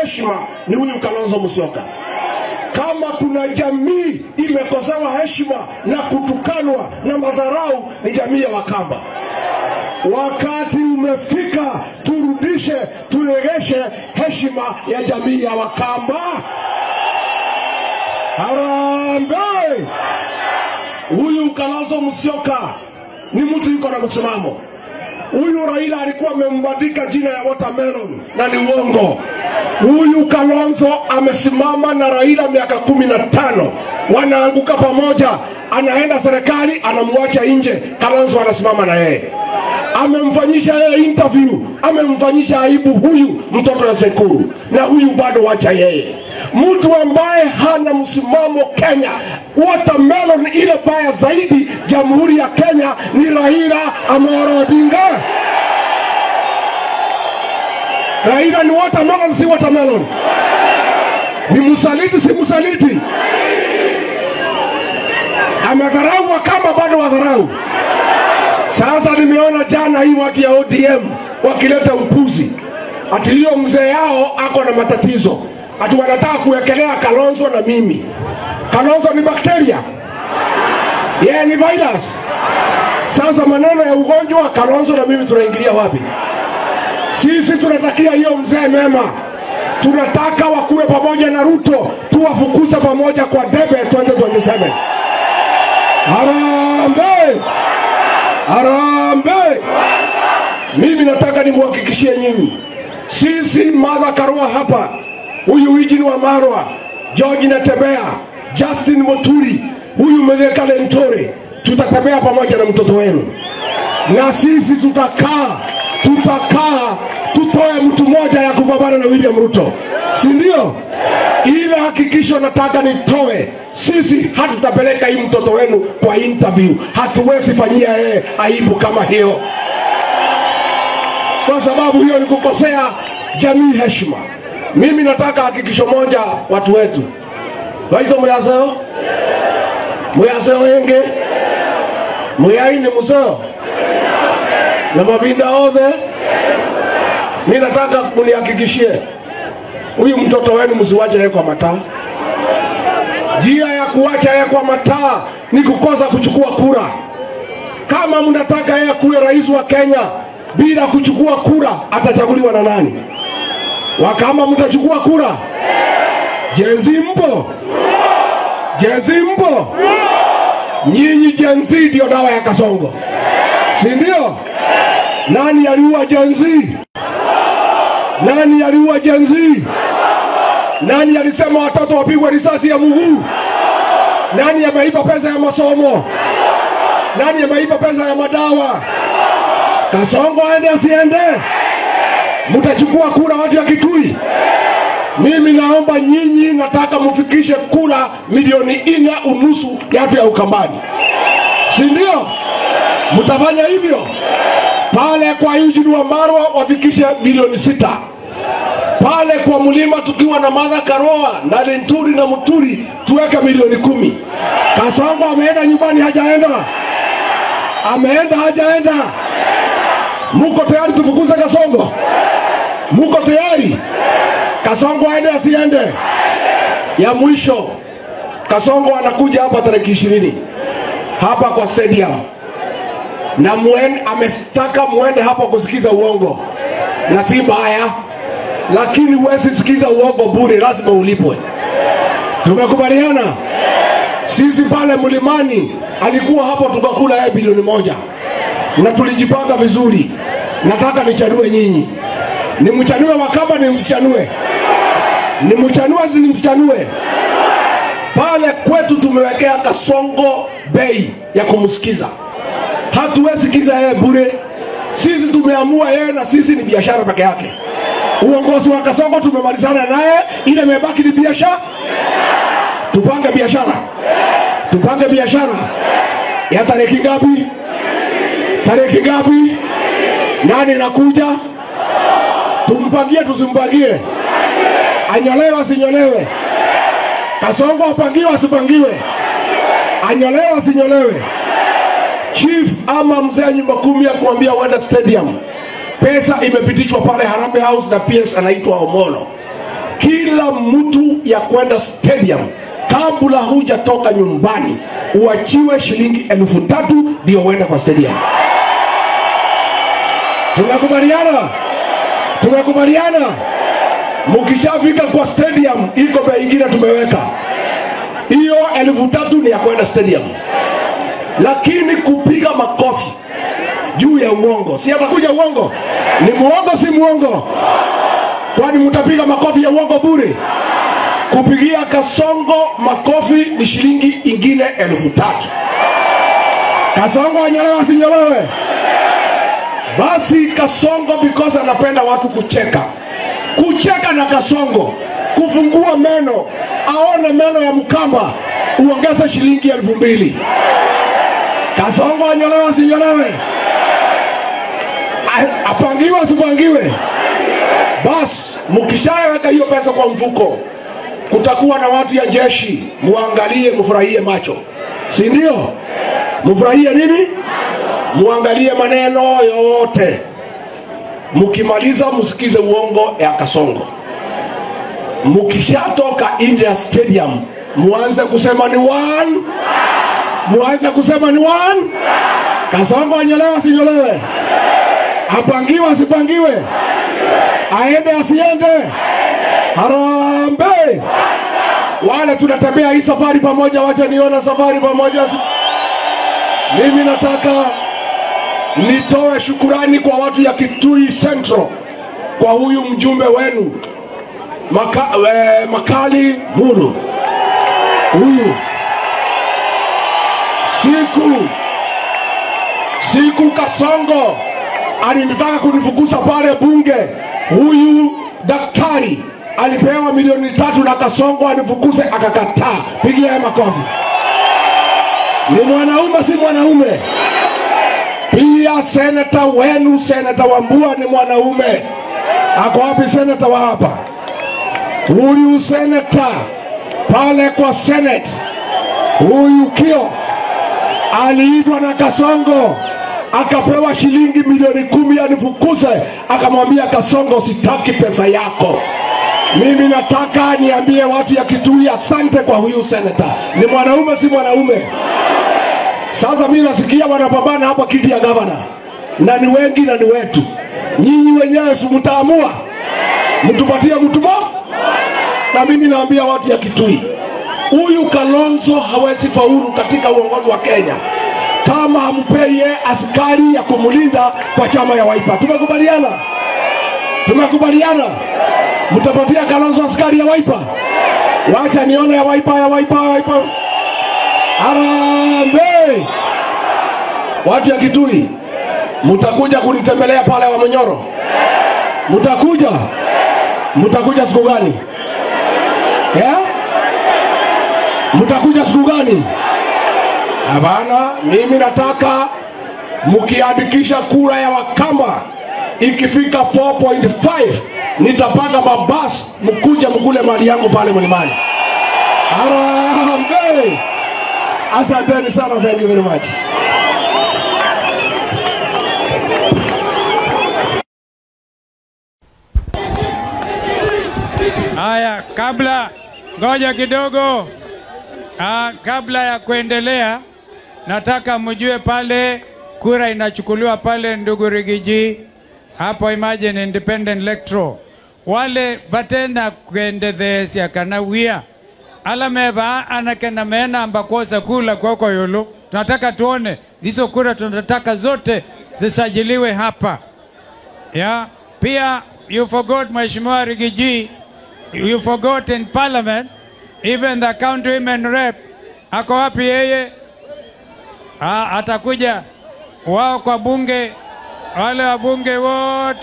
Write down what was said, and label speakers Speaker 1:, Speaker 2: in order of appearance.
Speaker 1: heshima ni huyu Kalonzo Musyoka. Kama kuna jamii imekosewa heshima na kutukanwa na madharau ni jamii ya Wakamba. Wakati umefika turudishe, turegeshe heshima ya jamii ya Wakamba. Harambee! Huyu Kalonzo Musyoka ni mtu yuko na msimamo. Huyu Raila alikuwa amembandika jina ya watermelon na ni uongo. Huyu Kalonzo amesimama na Raila miaka 15. Wanaanguka pamoja, anaenda serikali, anamwacha nje. Kalonzo anasimama na yeye. Amemfanyisha yeye interview, amemfanyisha aibu huyu mtoto wa Sekuru, na huyu bado wacha yeye. Mtu ambaye hana msimamo Kenya, watermelon ile baya zaidi Jamhuri ya Kenya ni Raila Amolo Odinga. Raila ni watermelon, si watermelon? Ni msaliti, si msaliti? Amedharau kama bado wadharau. Sasa nimeona jana hii watu ya ODM wakileta upuzi. Ati hiyo mzee yao ako na matatizo. Ati wanataka kuwekelea Kalonzo na mimi. Kalonzo ni bakteria. Yeye ni virus. Sasa maneno ya ugonjwa Kalonzo na mimi tunaingilia wapi? Sisi tunatakia hiyo mzee mema. Tunataka wakuwe pamoja na Ruto, tuwafukuze pamoja kwa debe 2027. Harambee! Harambee! Mimi nataka nimuhakikishie nyinyi, sisi Martha Karua hapa, huyu Eugene Wamalwa, George Natembeya, Justin Muturi, huyu Mithika Linturi, tutatembea pamoja na mtoto wenu. Na sisi tutakaa tutoe mtu mmoja ya kupambana na William Ruto. Si ndio? Ile hakikisho nataka nitoe, sisi hatutapeleka hii mtoto wenu kwa interview. Hatuwezi fanyia yeye aibu kama hiyo, kwa sababu hiyo ni kukosea jamii heshima. Mimi nataka hakikisho moja watu wetu. Waito muyaseo? Muyaseo wenge? Muyaini museo? Na mabinda ode? Mimi nataka mnihakikishie huyu mtoto wenu msiwache yeye kwa mataa. Njia ya kuacha yeye kwa mataa ni kukosa kuchukua kura. Kama mnataka yeye kuwe rais wa Kenya bila kuchukua kura, atachaguliwa na nani? Wakama mtachukua kura? Gen Z mpo? Gen Z mpo? Nyinyi Gen Z ndio dawa ya Kasongo. Si ndio? Nani aliua Gen Z? Nani aliua Gen Z? Nani alisema watoto wapigwe risasi ya mguu? Nani ameiba pesa ya masomo? Nani ameiba pesa ya madawa? Kasongo aende asiende? Mtachukua kura watu ya Kitui? Mimi naomba nyinyi, nataka mfikishe kura milioni 4.5 ya watu ya Ukambani. Si ndio? Mtafanya hivyo? Pale kwa Eugene Wamalwa wafikishe milioni 6. Pale kwa mlima tukiwa na Martha Karua na Linturi na Muturi tuweke milioni 10. Kasongo ameenda nyumbani, hajaenda? Ameenda hajaenda? Muko tayari tufukuze Kasongo? Muko tayari? Kasongo aende asiende? Ya mwisho, Kasongo anakuja hapa tarehe 20 hapa kwa stadium. Na amestaka muende hapa kusikiza uongo. Na si mbaya, lakini huwezi sikiza uongo bure, lazima ulipwe. Tumekubaliana? Sisi pale mlimani alikuwa hapo tukakula yeye bilioni 1. Na tulijipanga vizuri. Nataka nichanue nyinyi. Nimchanue Wakamba, nimsichanue? Nimchanue, nimsichanue? Pale kwetu tumewekea Kasongo bei ya kumsikiza. Hatuwezi kiza yeye bure. Sisi tumeamua yeye na sisi ni biashara peke yake. Uongozi wa Kasongo tumemalizana naye, ile imebaki ni biashara. Tupange biashara. Tupange biashara. Ya tarehe ngapi? Tarehe ngapi? Nani nakuja? Tumpangie tusimpangie? Anyolewe asinyolewe? Kasongo apangiwe asipangiwe? Anyolewe asinyolewe? Chief ama mzee nyumba 10 ya kuambia uende stadium. Pesa imepitishwa pale Harambee House na PS anaitwa Omolo. Kila mtu ya kwenda stadium, kabla hujatoka nyumbani, uachiwe shilingi 3,000 ndio uende kwa stadium. Tunakubaliana? Tunakubaliana? Mkishafika kwa stadium, iko bei ingine tumeweka. Hiyo 3,000 ni ya kwenda stadium. Lakini kupiga makofi juu ya uongo, si atakuja uongo? Ni muongo si muongo? Kwani mtapiga makofi ya uongo bure? Kupigia Kasongo makofi ni shilingi ingine 3,000. Kasongo anyolewe asinyolewe? Basi Kasongo, because anapenda watu kucheka. Kucheka na Kasongo, kufungua meno, aone meno ya Mkamba, uongeze shilingi 2,000. Kasongo anyolewe asinyolewe? Apangiwe asipangiwe? Bas, mkishaweka hiyo pesa kwa mfuko, kutakuwa na watu ya jeshi, muangalie, mfurahie macho. Si ndio? Mfurahie nini? Muangalie maneno yote. Mukimaliza msikize uongo ya Kasongo. Mukishatoka nje ya stadium, muanze kusema ni one. Muanze kusema ni one. Kasongo anyolewe asinyolewe? Apangiwe asipangiwe? Aende asiende? Harambee! Wale tunatembea hii safari pamoja, wacha niona safari pamoja. Mimi nataka nitoe shukurani kwa watu ya Kitui Central, kwa huyu mjumbe wenu Makali Muru. Huyu siku Kasongo alinitaka kunifukuza pale bunge, huyu daktari alipewa milioni 3 na Kasongo anifukuze, akakataa. Pigia makofi. Ni mwanaume si mwanaume? Pia seneta wenu, Seneta Wambua, ni mwanaume. Ako wapi seneta wa hapa? Huyu seneta pale kwa Senate, huyu Kio aliitwa na Kasongo akapewa shilingi milioni 10 anifukuze, akamwambia Kasongo, sitaki pesa yako. Mimi nataka niambie watu ya Kitui asante kwa huyu seneta. Ni mwanaume si mwanaume? Sasa mimi nasikia wanapambana hapa kiti ya gavana, na ni wengi na ni wetu. Nyinyi wenyewe si mtaamua, mtupatie mtu mmoja. Na mimi naambia watu ya Kitui, huyu Kalonzo hawezi faulu katika uongozi wa Kenya kama hampei askari ya kumulinda kwa chama ya Wiper. Tumekubaliana? Tumekubaliana? Mtapatia Kalonzo askari ya Wiper? Wacha nione ya Wiper, ya Wiper, ya Wiper. Harambee! Watu ya Kitui, mtakuja kunitembelea pale wa Monyoro? Mtakuja? Mtakuja siku gani? Yeah? Mtakuja siku gani? Hapana, mimi nataka mkiandikisha kura ya Wakamba ikifika 4.5 nitapanga mabasi mkuje mkule mali yangu pale mlimani. Harambee! Asanteni sana, thank you very much.
Speaker 2: Haya, kabla ngoja kidogo. Kabla ya kuendelea, nataka mjue pale kura inachukuliwa pale ndugu Rigiji hapo, imagine independent electoral wale batenda kuendelea kana wia alameba anakena mena ambakosa kula kwako yulu. Tunataka tuone hizo kura, tunataka zote zisajiliwe hapa. Yeah. Pia you forgot Mheshimiwa Rigiji, you forgot in parliament even the county women rep ako wapi yeye? Atakuja wao kwa bunge, wale wabunge wote.